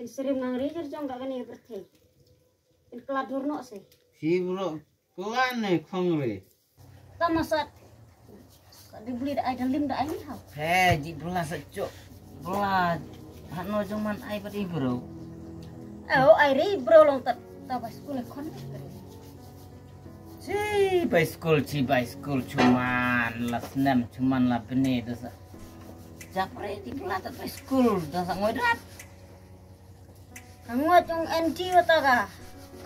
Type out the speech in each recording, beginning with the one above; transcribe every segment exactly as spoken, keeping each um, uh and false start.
Srim ngang ri jer jong ka kane ka pyrthei. In kla dur nok se. Hi bro, kla ne khong ri. Tama sat. Sat di beli da ai da lim da ai ni hau. He, ji bela sa chok. Bela. Hano jong man ai pati bro. Oh, ai ri bro long tat. Ta bai skul khon. Chi bai skul, chi bai skul chuman la snem chuman la bene da sa. Japre di bela tat bai skul da sa ngoi dat. Ka ngot jong N T wa ta ka.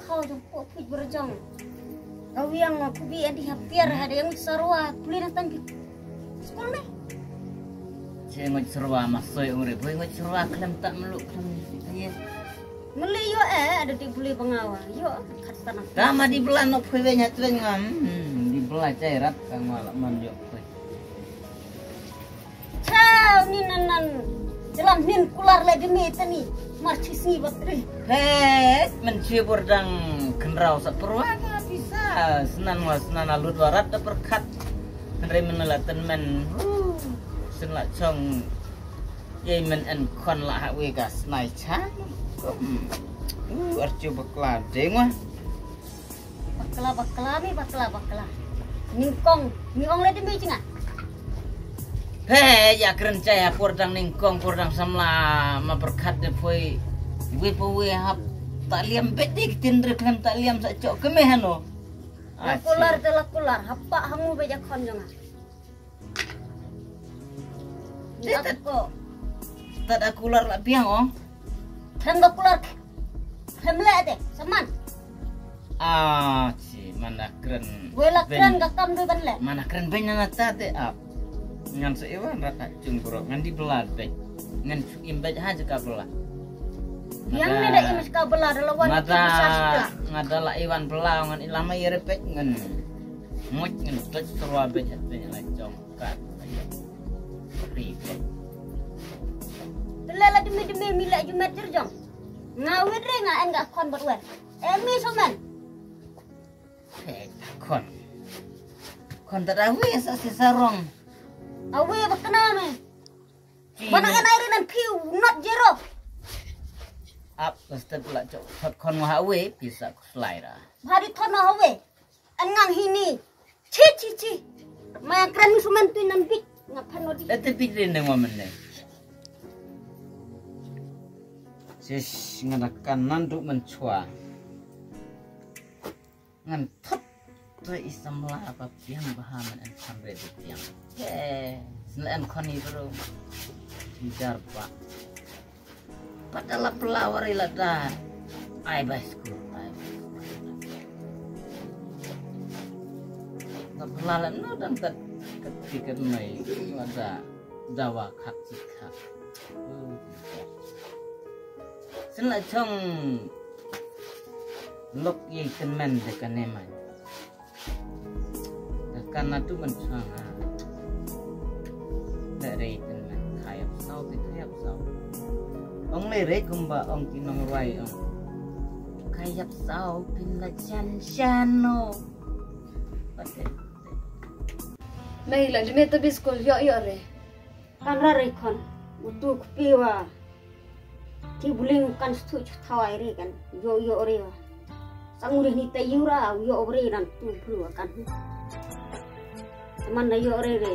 Khaw jong po pit ber jong. Ka wiang ma kubi N T hap tiar ha de ngut sarwa puli na tang pit. Skul ne. Che ngut sarwa ma soi ong re boi ngut sarwa klem ta melu klem. Ye. Meli yo eh ada di buli bengawa. Yo khat tanah. Ta ma di bela nok poi we nyat we ngam. Hmm, di bela chai rat ka ngwa la man yo poi. Chau ni nan nan. Jalan nin kular le di me tani. Mar chi sngi batri. He, men chi bor dang kenrau sa perwa ka pisa. Snan wa snan alut warat da perkat. Hynrei men la ten men. Huh, sen la chong. Ye men en kon la ha we ka snai cha. Kum. Uh, archu bakla deng wa. Bakla bakla mi bakla bakla. Ningkong, ningkong le demi jinga. He ya kren cha ya por dang ningkong por dang samla ma berkat de poi. We po we hap ta liam beti tin re klem ta liam sa chok ke me hano. La kular de la kular hapa hamu be ja khon jonga. Ni aku ko. Tad aku lar la biang ong. Hem ga kular. Hem le de saman. Ah, chi mana kren. Wela kren ga kam doi ban le. Mana kren ben na ta de ap. Ngan se iwan rat ha chung bro ngan di belad bej. Ngan im bej ha je ka belad. Yang ni da im ka belad da lawan. Mada ngada la iwan belad ngan ilama ire bej ngan. Much ngan tuch terwa bej hat bej la jong. Kat. Ribet. Tele la demi demi mila jumet jer jong. Nga wit re nga en ga kon bot wer. Emi somen. He kon. Kon tada wi sa si sarong. Awi bakna me. Mana en ai re nan piu not jero. Ap stet la chok. Thot kon wa awi pisa kuslai ra. Bhari thot no awi. An ngang hini. Chi chi chi. Ma kren sumen tu nan bit. Nga phan odi. Ete bit rin deng wa men ne. Sis ngan akan nan du men chua. Ngan thot. Tre isam la apa piang baha men en khan re piang. He. Sen en khan ni bro. Jar ba. Pada la pela wari la da. Ai bai skul, ai bai skul. La pela la no dang tat kat tiket mai. Ada dawa khak si khak. Sen la chong lok ye kemen de kane mai. Ka kan na tu kan chang ha. Le re ten na khayap sau te khayap sau. Ong le re kumba ong ki nong rwai ong. Khayap sau pin la chan chan no. Pate. Mai la dime to biskul yo yo re. Kan ra re khon utu kpi wa. Ki buling kan stu chu thawai re kan yo yo re wa. Sang uri ni ta yura yo re nan tu bru wa kan. Teman da yo re re.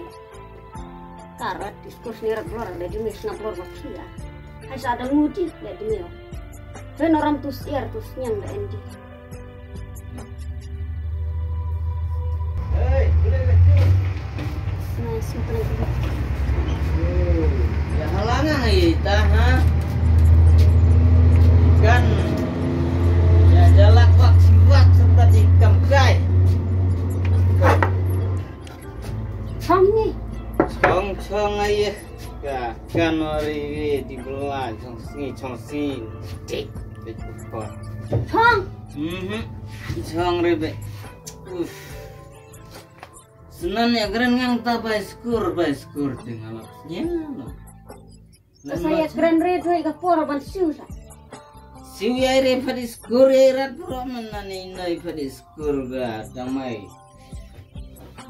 Karat diskus ni rak blor da dimi sna blor wa kia. Hai sa da ngudi da dimi wa. Ren orang tu siar tu senyang da endi. Ya halangan ita ha. Ikan. Ya jalak wak siwak serta ikan kai. Chong ni. Chong chong aye. Ka kan ori di bela chong sngi chong sngi. Tik. Tik. Chong. Mhm. Chong rebe. Uf. Senan ya kren ngang ta bai skur bai skur ting alap. Ya. Sa ya kren re tu ka por ban siu sa. Siu ya re padi skur ya rat pro men nani noi padi skur ga damai.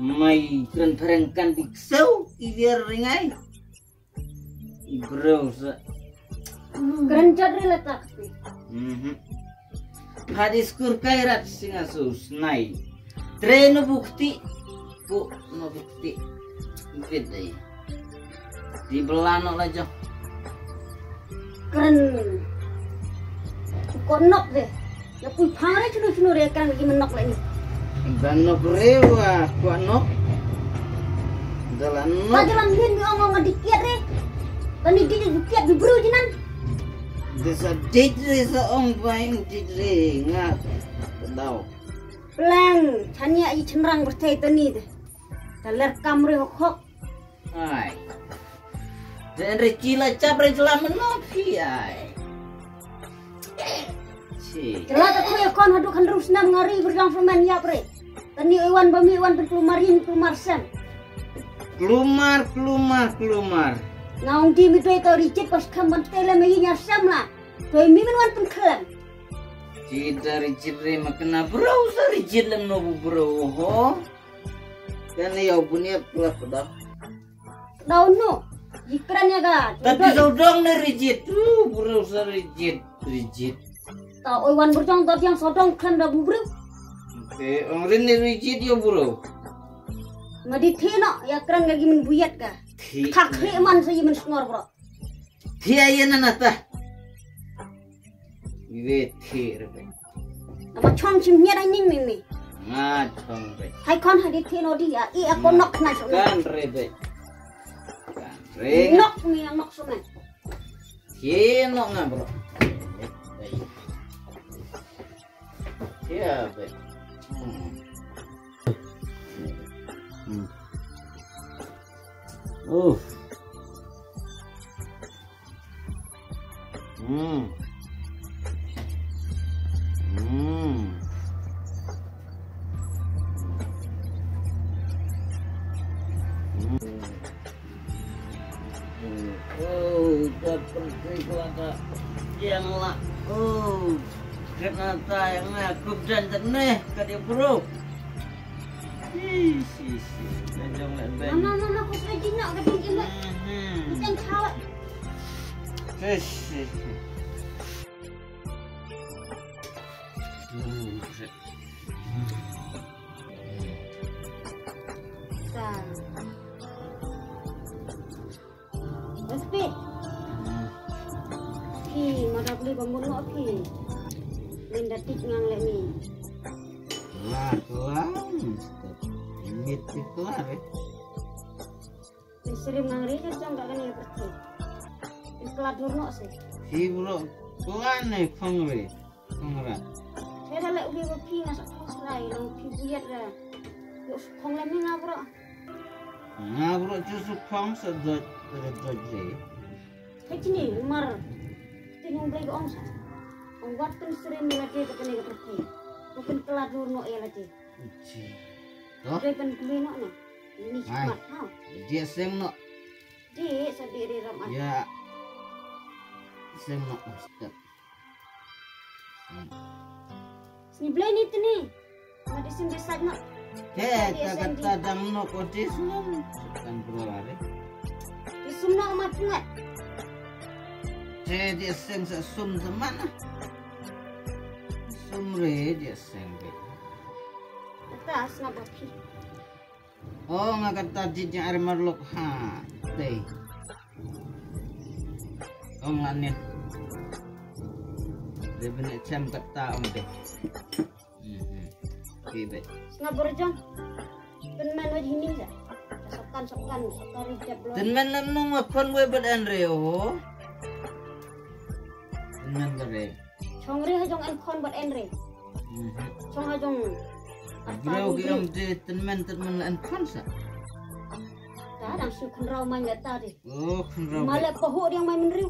Mai kren perengkan di ksau i biar ringai. I bro sa. Kren jot re la tak pi. Mhm. Hadis kur kairat singa su snai. Tre no bukti. Ku no bukti. Bit dai. Di belano la jo. Kren. Ko nok de. Ya pui phang re chunu chunu re kang ki menok le ni. Belano re wa ko nok. Dalan nok. Ka jalan hin mi ong ong di kiat re. Tani di di kiat di bru jinan. Desa didre sa ong paing didre nga. Dau. Plang chania i chenrang bertai tani de. Taler kam re hok hok. Ai. Dan re chila chap re chila menok hi ai. Chi. Chila ta khuya kon hadu khan rus nam ngari berjang semen yap re. Tani iwan bami iwan pen kelumar yin kelumar sem. Kelumar kelumar kelumar. Nga ong di mi doi tau rijit pas kham ban tele me yin ya sem la. Toi mi men wan pen khlem. Chi da rijit re ma kena bro sa rijit lem no bu bro ho. Kan ya bunia pula peda. Dau no. Ikran ya ga. Tapi sodong ne rijit. Uh, bro sa rijit rijit. Ta oi wan berjong ta yang sodong khlem da bu bro. Oke, ong rin ne rijit yo bro. Ma di thi no ya kran ga gimin buyat ga. Thi. Khak thi man sa yimin snor bro. Thi ayen na ta. Iwe thi rebe. Nama chong chim hiat ai ning ming mi. Nga chong be. Hai kon hadi thi no di ya i a kon nok na chong. Kan rebe. Kan re. Nok mi yang nok sumen. Thi nok nga bro. Thi be. Hmm. Hmm. Oh. Hmm. Hmm. Hmm. Hmm. Oh, dapat pergi kelaka. Yang lah. Oh. Kenapa yang aku dan teneh ke dia bro. Hi, hi, hi. Dah jom nak bang. Mama, mama, aku pergi nak ke dia. Mhm. Macam cawat. Hi, hi, hi. Hmm. Sa. Bas phi. Hmm. Phi, ma da bli ba mun mo phi. Lin da tik ngang le ni. La, la. Mit ti kla re. Phi srim ngang re jong ka kane pyrthei. Phi kla dur no se. Phi bro, kla ne khong re. Khong ra. Phi da le ubi ba phi nga sa khong srai, long phi buyat ra. Yo khong le mi nga bro. Nga bro chu su khong sa doj, doj re. Hei chini, mar. Tin hong blei ka ong sa. Ong wat pyn srim ïa lade ka kane ka pyrthei. Ko pyn kylla dur noh ïa lade. Uchi. To? Blei pyn kmie noh na. Ni chmat ha. Dia seng noh. Di sa di ri ram an. Ya. Seng noh step. Sni blei ni tini. Ma di sim di saj nok. He, ta kata dang nok o di sum. Kan bro are. Di sum nok ma pungat. He, di seng sa sum teman ah. Sum re di seng be. Kata asna ba phi. Oh, nga kata di jang ar marlok ha. Dei. Ong la ne. Dei bene chem kata ong dei. Mhm. Ki be. Nga berjong. Pynman waj hini ja. Sokan, sokan, sokan ri jab lo. Tynmen nam nung wa kon we bad en re o. Tynmen bad re. Chong re ha jong en khon bad en re. Mhm. Chong ha jong. Breu ki ong de tynmen tynmen en khon sa. Ta dang shu khynraw mai ta de. Oh, khynraw. Male pahu diang mai mynriu.